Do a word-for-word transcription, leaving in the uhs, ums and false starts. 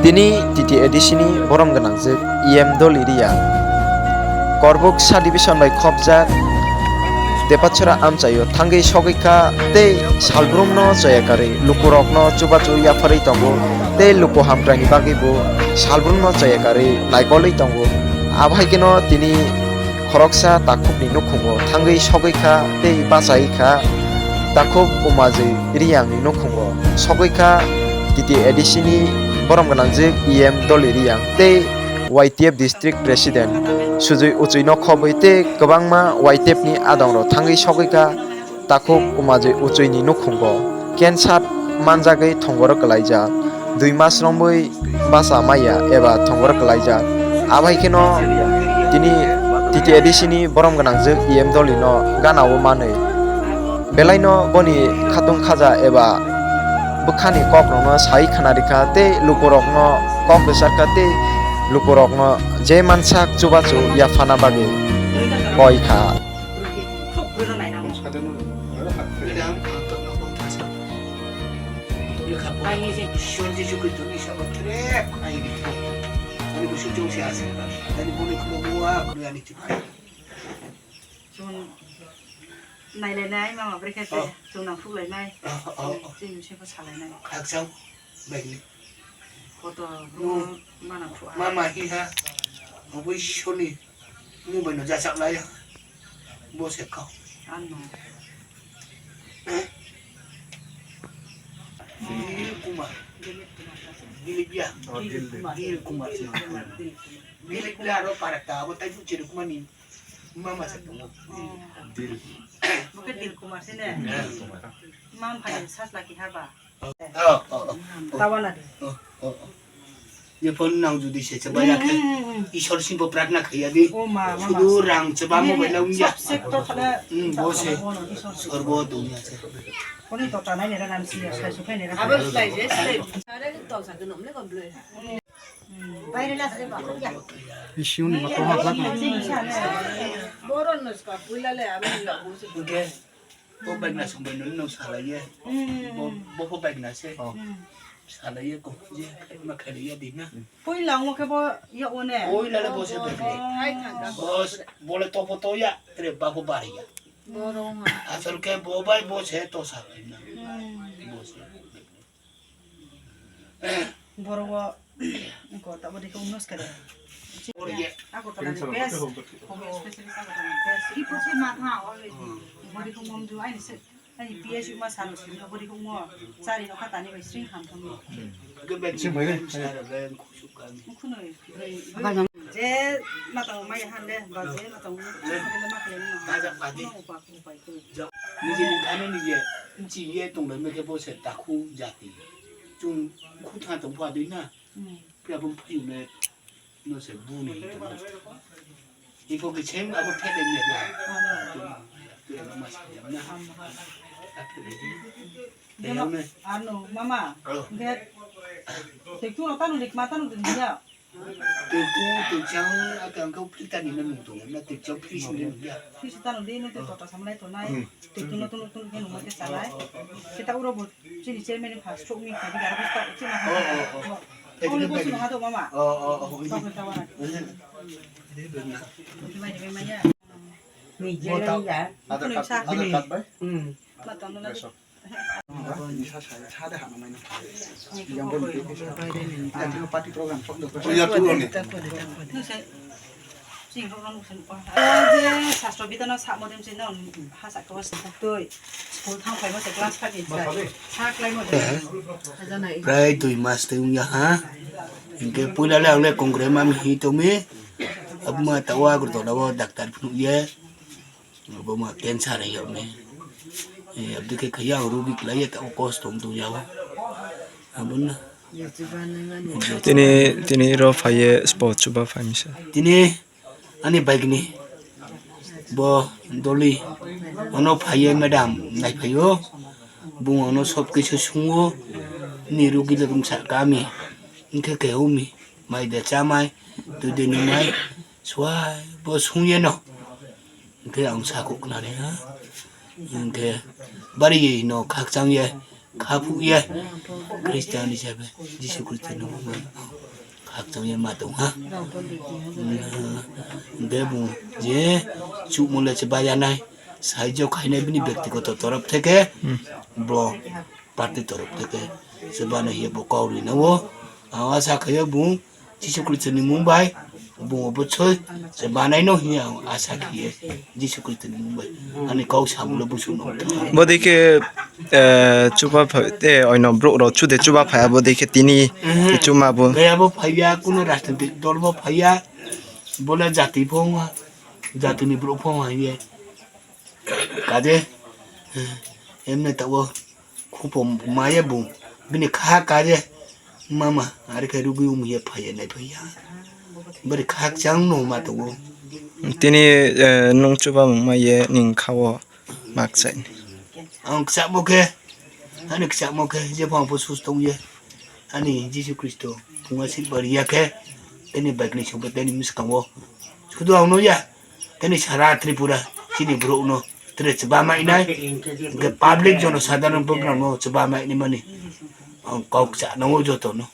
Tini T T A D C ni borom gwnangjwk E M Doli Riyang Korbuk sub division bai khopjak Depachora amchaio thangwi sogwi kha tei salbrumno chaya karwi lukurokno chubachu yapharwi tongo tei luku hamkraini bagwi bo salbrumno chaya karwi naikolwi tongo. Abo hai kheno tini khoroksa takhukni nukhungo thangwi sogwi kha tei bachai kha takhuk Umajwi Riyangni nukhungo sogwi kha T T A D C ni borom gwnangjwk E M Doli Riyang tei Y T F District President Sujui Uchui no khobwi tei kwbangma Y T F ni adongrok thangwi sogwi kha takhuk Umajwi Uchui ni nukhungo cancer manjagwi thongor kwlaijak, dui mas romwi basa maya eba thongor kwlaijak. Abo hai kheno tini T T A D C ni borom gwnangjwk E M Doli no gana o manwi belaino boni khatung khaja eba bwkhani kokrokno sai khna rikha tei lukurokno kok rwchar kha tei lukurokno je mansak chubachu yaphana bagwi koi kha. Chwng nailainai mama bwrwi khe tei chwng nangkhuklainai. Chini bisingtwi salainai. Khakchang baigni. Kotor bwrwi mana khua. Mama hiha. Obo Ishorni mung bai no jachak lai. Bo se kau. Ano. Dilip Kumar. Dilip ya. Dilip Kumar. Dilip Kumar. Dilip ya aro parakta abo tai chiri kumani. Mama se tongo. Dil. Bo khe Dil Kumar se ne. Mam phai sas laki haba. Oh, oh, oh. Tawana de. Oh, oh, oh. Ye phone nang judi se chaba ya khe. Ishor singbo pratna khaiya di. O ma, ma, ma. Sudu rang chaba mo bai laung ya. Sab sektor khala. Hmm, bo se. Sorbo dunia se. Koni to tanai ne ra nam si ya sai su khai ne ra. Abang sai je sai. Are to sa ke nom le kom ble. Bising ni moto hapla. Boron nos ka puila le abang la bu se. Oke. Bo bagna song bai nung nung salai ye. Bo, bo pho bagna se. Salai ye ko je ma khai ye di na. Puila ngo khe bo ya one. Puila le bo se bagna. Bo, bo le to pho to ya. Tre ba pho ba ya. Asal ke bo bai bo se to salai na. Bo se. Borok o ko tabo dikhe unos kare. Agartala ni best hobo specialist Agartala ni best. Ipo se ma tha o bori ko mom ju ani se ani P S U ma salo sini bori ko mo chari no khatani bai sring ham thang. Khunoi je matang mai hande ba je matang ma khlai no. Nijini gano nije nchi ye tongdoi mekhe bo se takhu jati. Chung khu tha tong pha dei na. Pia bum phayu le no se bu ni tong. Ipo ke chem abo phe de ne. Ano mama. Nge. Te tu rota no dik mata no din dia. Tei tu, tei chang, ake ang kau free tani na nung tong, na tei chang free sini nung ya. Free sita nung di, nung tei tota samlai tonai, tei tu nung, tu nung, tu nung, nung tei salai. Kita uro bo, chini chairman ni first talk ni, kadi gara bus tak, chini ha. Oh, oh, oh. Kau ni bos nung hado mama. Oh, oh, oh. Kau kau tawa. Itu bai, bai, bai, ya. Ni je ya. Ada kat, ada kat bai. Hmm. Matang nung lagi. Sastro bidano samo din sino hasa kawas twi school thang phaimo se class five ni sai. Sa klai mo de. Prai dui mas tei wngya ha. Hinkhe puila le ang le kongre mami hi tomi. Abuma tawa Agartala o doctor phunuk ye. Obo ma cancer hai yokni. Eh, abdi khe khaya ang rugi klai ya, ta o kosto wng tong ya o. Abon na. Tini, tini ro phaiye sport chuba phaimisa. Tini ani bike ni bo Doli ono phaiye madam nai phaio. Bung ono sob kisu sungo ni rugi le rung sa kami. Hinkhe khe umi mai de cha mai tu de ni mai swai bo sungye no. Hinkhe ang sakhukkna rwha, hinkhe bari no khakchang ye, khaphuk ye, Christian hisabe, Jisu Khristo no. Akchangya ma tong ha. Hwnkhe bo je chukmung le se bayanai, sahajyo khainai bini byaktigoto torof theke, bo party torof theke se bana hiya bo kok rinao. Ang asa khayo bo Jisu Khristoni mung bai bo bo choi se banaino hiya ang asa khiye. Jisu Khristoni mung bai ani kok sabulo busu no. Bodike, eh, chuba pha-, te oino borok rok chude chuba phaya bodike tini. Mhm. Chuma bo. Kaya bo phaya, kuno rajnitik dol bo phaya, bola jati phong, jatini borok phong haiye. Kaje, eh, emne tawo khupo maya bo, bini kha kaje, mama, ari khe rugwi um hiye phaiye nai phaiya. Bari khakchang no ma tongo. Tini, eh, nung chuba mung ma ye ning kha o makchai. Ang kchamo khe, ani kchamo khe, je phang po sus tong ye. Ani Jisu Khristo, phunga silbar ya khe, tini bike ni songpe tini miskango. Sudu ang no ya, tini sara Tripura, chini borok no, tere chwbama inai, hwnkhe public jono sadharon program no chwbama ini mani. Ang kok cha no joto no.